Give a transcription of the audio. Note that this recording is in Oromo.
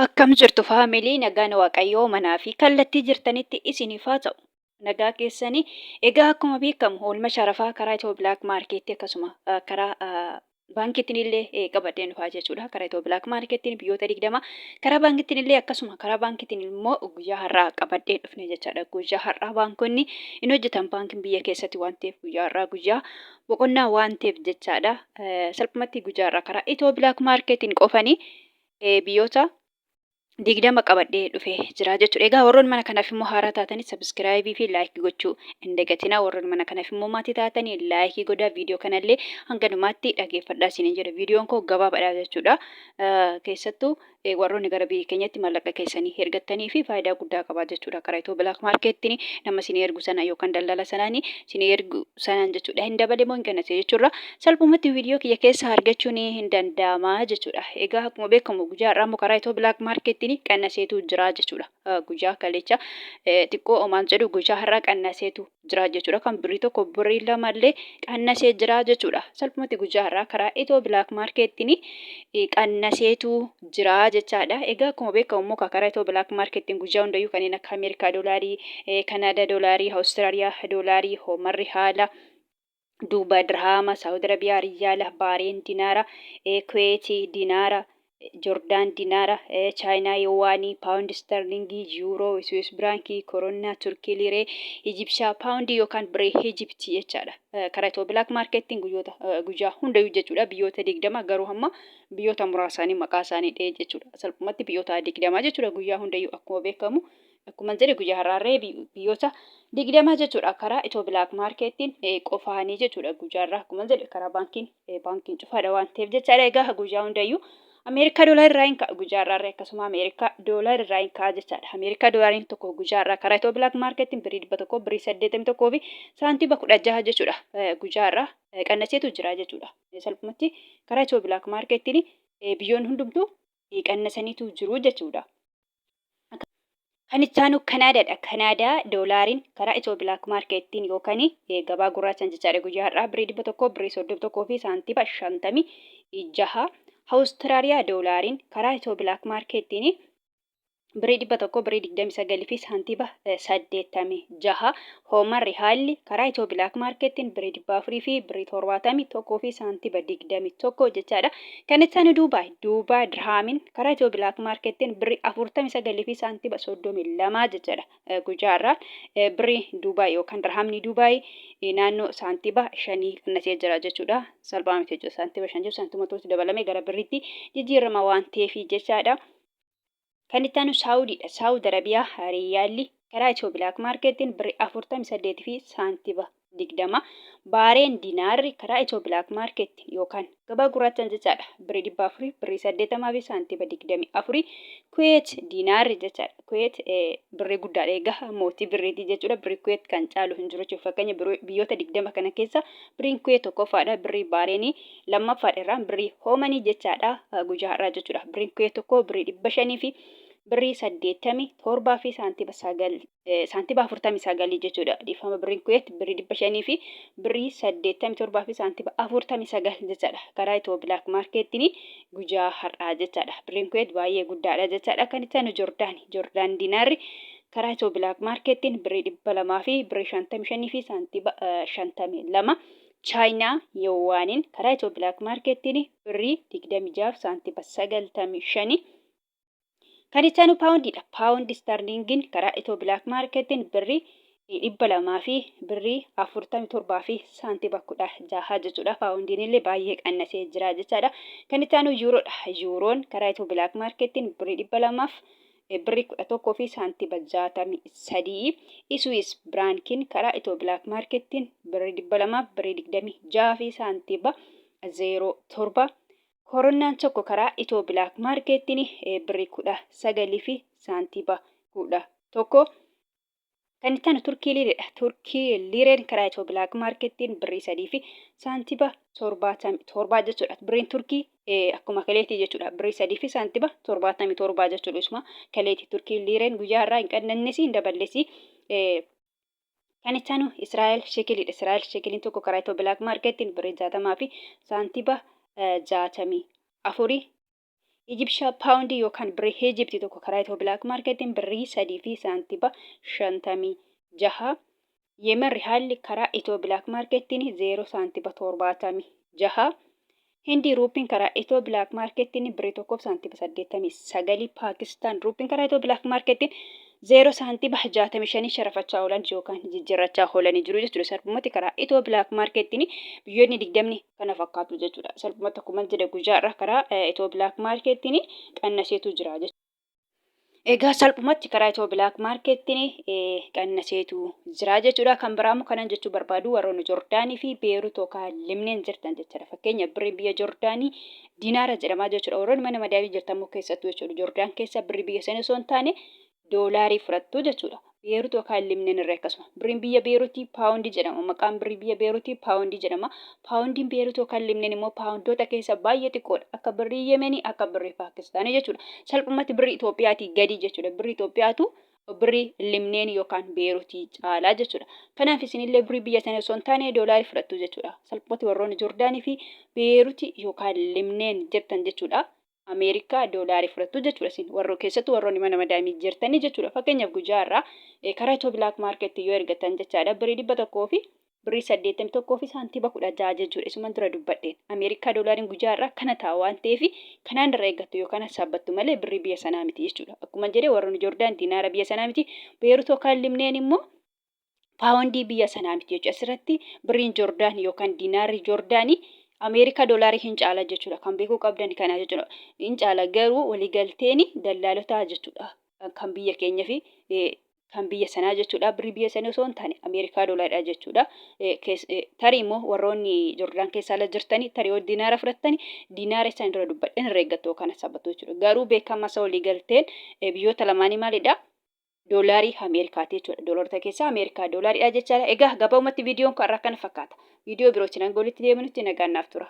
Akkam jirtu family nagaan waaqayyoo manaa fi kallattii jirtanitti isiniif haa ta'u. Nagaa keessanii egaa akkuma beekamu oolma sharafaa karaa Itiyoo Bilaak Maarkeetti akkasuma karaa baankiitiin illee qabadheen dhufaa jechuudha. Karaa Itiyoo Bilaak Maarkeettiin biyyoota 20 karaa baankiitiin illee akkasuma karaa baankiitiin immoo guyyaa har'aa qabadheen dhufne jechaadha. Guyyaa har'aa baankonni hin hojjetan baankiin biyya keessatti waan ta'eef guyyaa har'aa guyyaa boqonnaa waan ta'eef jechaadha. Salphumatti guyyaa har'aa karaa Itiyoo Bilaak Maarkeetiin qofanii biyyoota 20 qabadhee dhufee jira jechuudha. Egaa warroonni mana kanaaf immoo haaraa taatanii sabiskiraayibii fi laayikii gochuu hin dagatinaa. Warroonni mana kanaaf immoo maatii taatanii laayikii godhaa viidiyoo kanallee hanga dhumaatti dhageeffadhaa isiniin jedha. Viidiyoon koo gabaabaadha jechuudha. Keessattuu warroonni gara biyya keenyatti maallaqa keessanii ergattanii fi faayidaa guddaa qaba jechuudha. Karaa Itiyoo Bilaak Maarkeettiin nama isinii ergu sana yookaan daldala sanaanii isinii ergu sanaan jechuudha. Hin dabale moo hin qannase jechuurra salphumatti viidiyoo kiyya keessaa argachuun hin danda'ama jechuudha. Egaa akkuma beekamu guyyaa har'aa immoo karaa Itiyoo Bilaak Maarkeettiin qannaseetu jira jechuudha. Guyyaa kalecha xiqqoo omaan jedhu guyyaa har'aa qannaseetu jira jechuudha. Kan birrii 1 birrii 2 illee qannasee jira jechuudha. Salphumatti guyyaa har'aa karaa Itiyoo Bilaak Maarkeettiin qannaseetu jira jechaadha. Egaa akkuma beekamu immoo karaa Itiyoo Bilaak Maarkeettiin guyyaa hundayyuu kanneen akka Ameerikaa doolaarii, Kanaadaa doolaarii, Awustiraaliyaa doolaarii, Hoomarri haala, Duuba Dirhaama, Saawud Arabiyaa Riyaala, Baareen Dinaara, Kuweeti Dinaara, Jordaan Dinaara, Chaayinaa Yuwaanii, Paawundi Isterlingii, Yuuroo, Swiss Biraankii, Koronnaa, Turkii Liiree, Ijibshaa Paawundii yookaan Birrii Ijibtii jechaadha. Karaa Itiyoo Bilaak Maarkeettiin guyyoota guyyaa hundayyuu jechuudha biyyoota 20 garuu hamma biyyoota muraasaanii maqaa isaanii dha'ee jechuudha. Salphumatti biyyoota 20 jechuudha guyyaa hundayyuu akkuma beekamu. Akkuman jedhe guyyaa har'aarree biyyoota 20 jechuudha karaa Itiyoo Bilaak Maarkeettiin qofaanii jechuudha guyyaa har'aa akkuman jedhe karaa baankiin baankiin cufaadha waan ta'eef jechaadha. Egaa guyyaa hundayyuu Ameerikaa doolaar irraa hin ka'a guyyaa har'aarree akkasuma Ameerikaa doolaar irraa hin ka'a jechaadha. Ameerikaa doolaariin tokko guyyaa har'aa karaa Itiyoo Bilaak Maarkeettiin birrii 100 birrii 81 fi saantiima 16 jechuudha guyyaa har'aa qannaseetu jira jechuudha. Salphumatti karaa Itiyoo Bilaak Maarkeettiin biyyoonni hundumtuu qannasaniitu jiru jechuudha. Kan itti aanu Kanaadaadha. Kanaadaa doolaariin karaa Itiyoo Bilaak Maarkeettiin yookaan gabaa gurraachaan jechaadha guyyaa har'aa birrii 100 birrii 31 fi saantiima 56. Awustiraaliyaa doolaariin karaa Itiyoo Bilaak Maarkeettiin birrii 100 birrii 29 fi saantiima 86. Hooman Rihaalli karaa Itiyoo Bilaak Maarkeettiin birrii 400 fi birrii 71 fi saantiima 21 jechaadha. Kan itti aanu Duubaay. Duubaay Dirhaamiin karaa Itiyoo Bilaak Maarkeettiin birrii 49 fi saantiima 32 jechaadha. Guyyaa har'aa birrii Duubaay yookaan Dirhaamni Duubaay naannoo saantiima 5 qannasee jira jechuudha. Salphaa miti jechuudha. Saantiima 5 jechuun saantima tokkotti dabalamee gara birriitti jijjiirama waan ta'eef jechaadha. Kan itti aanu Saawudiidha. Saawud Arabiyaa Riiyaalli karaa Itiyoo Bilaak Maarkeettiin birrii 48 fi saantiba 20. Baareen Dinaarri karaa Itiyoo Bilaak Maarkeettiin yookaan gabaa gurraachaan jechaadha. Birrii 400 birrii 80 fi saantiba 24. Kuweet Dinaarri jechaadha. Kuweet birrii guddaadha egaa mootii birriitii jechuudha. Birrii Kuweet kan caalu hin jiru jechuudha. Fakkeenya biyyoota 20 kana keessa birriin Kuweet tokkoffaadha. Birrii Baareenii lammaffaadha irraan birrii hoomanii jechaadha guyyaa har'aa jechuudha. Birriin kuwee tokko birrii 500 fi birrii 87 fi saantiba 9 saantiba 49 jechuudha. Dhiifama birriin kuweet birrii 500 fi birrii 87 fi saantiba 49 jechaadha. Karaa Itiyoo Bilaak Maarkeettiin guyyaa har'aa jechaadha. Birriin kuweet baay'ee guddaadha jechaadha. Kan itti aanu Joordaani. Joordaan dinaarri karaa Itiyoo Bilaak Maarkeettiin birrii 200 fi birrii 55 fi saantiba 52. Chaayinaa Yuwaaniin karaa Itiyoo Bilaak Maarkeettiin birrii 26 fi saantima 95. Kan itti aanu paawundiidha. Paawundi istarliingiin karaa Itiyoo Bilaak Maarkeettiin birrii 200 fi birrii 47 fi saantima 16 jechuudha. Paawundiin illee baay'ee qannasee jira jechaadha. Kan itti aanu yuuroodha. Yuuroon karaa Itiyoo Bilaak Maarkeettiin birrii 200 fi birrii 11 fi saantima 63. Iswiis Biraankiin karaa Itiyoo Bilaak Maarkeettiin birrii 200 fi birrii 26 fi saantima 07. Koronnaan tokko karaa Itiyoo Bilaak Maarkeettiin birrii 19 fi saantima 11. Kan itti aanu Turkii Liireedha. Turkii Liireen karaa Itiyoo Bilaak Maarkeettiin birrii 3 fi saantiba 77 jechuudha. Birriin Turkii akkuma kaleetii jechuudha. Birrii 3 fi saantiba 77 jechuudha. Isuma kaleetii Turkii Liireen guyyaa har'aa hin qannannesi hin daballesi. Kan itti aanu Israa'el Sheekiliidha. Israa'el Sheekiliin tokko karaa Itiyoo Bilaak Maarkeettiin birrii 60 fi saantiba 64. Ijibshaa paawundii yookaan birrii Ijibtii tokko karaa Itiyoo Bilaak Maarkeetiin birrii 3 fi saantiba 56. Yemen Rihaalli karaa Itiyoo Bilaak Maarkeettiin 0 saantiba 76. Hindii Ruupiin karaa Itiyoo Bilaak Maarkeettiin birrii 1 fi saantiba 89. Paakistaan Ruupiin karaa Itiyoo Bilaak Maarkeettiin 0 saantiba 65 sharafachaa oolan yookaan jijjiirrachaa oolanii jiru jechuudha. Salphumatti karaa Itiyoo Bilaak Maarkeettiin biyyoonni 20 kana fakkaatu jechuudha. Salphumatti akkuma jedhe guyyaa irraa karaa Itiyoo Bilaak Maarkeettiin qannaseetu jira jechuudha. Egaa salphumatti karaa Itiyoo Bilaak Maarkeettiin qannaseetu jira jechuudha. Kan biraa immoo kanan jechuu barbaadu warroonni Jordaanii fi Beerut yookaan Limneen jirtan jechuudha. Fakkeenya birrii biyya Jordaanii dinaara jedhamaa jechuudha. Warroonni mana madaamii jirtan immoo keessattuu jechuudha. Jordaan keessa birrii biyya sanii osoo hin taane doolaarii fudhattu jechuudha. Beerut yookaan Libneen irra akkasuma. Birriin biyya Beerutii paawundii jedhama. Maqaan birrii biyya Beerutii paawundii jedhama. Paawundiin Beerut yookaan Libneen immoo paawundoota keessa baay'ee xiqqoodha. Akka birrii Yemenii, akka birrii Paakistaanii jechuudha. Salphumatti birrii Itoophiyaatii gadi jechuudha. Birrii Itoophiyaatu birrii Libneen yookaan Beerutii caalaa jechuudha. Kanaaf isinillee birrii biyya sana osoo hin taane doolaarii fudhattu jechuudha. Salphumatti warroonni Jordaanii fi Beerutii yookaan Libneen jirtan jechuudha. Ameerikaa doolaarii fudhattu jechuudha isin warro keessattuu warroonni mana madaamii jirtanii jechuudha. Fakkeenyaaf guyyaa irraa karaa Itiyoo Bilaak Maarkeetti yoo ergatan jechaadha birrii 100 fi birrii 81 fi saantiba 16 jechuudha. Isuman dura dubbadheen Ameerikaa doolaariin guyyaa irraa kana ta'a waan ta'eef kanaan irra eeggattu yookaan hassaabbattu malee birrii biyya sanaa miti jechuudha. Akkuma jedhe warroonni Joordaan dinaara biyya sanaa miti. Beerut yookaan Libneen immoo paawondii biyya sanaa miti jechuudha. Asirratti birriin Joordaan yookaan diinaarri Joordaanii Ameerikaa doolaarii hin caala jechuudha. Kan beekuu qabdan kana jechuudha. Hin caala garuu waliigalteen dallaalotaa jechuudha. Kan biyya keenya fi kan biyya sanaa jechuudha. Birrii biyya sanii osoo hin taane Ameerikaa doolaariidha jechuudha. Tarii immoo warroonni Joordaan keessa ala jirtanii tarii yoo diinaara fudhattani diinaara isaan dura dubbadhan irra eeggattu yookaan sabbattu jechuudha. Garuu beekamaa isa waliigalteen biyyoota lamaanii maalidha? Doolaarii Ameerikaati jechuudha. Doolaarota keessaa Ameerikaa doolaariidha jechaadha. Egaa gabaabumatti viidiyoon kun har'a kana fakkaata. Viidiyoo birootiin hanga walitti deebinutti nagaan naaf tura.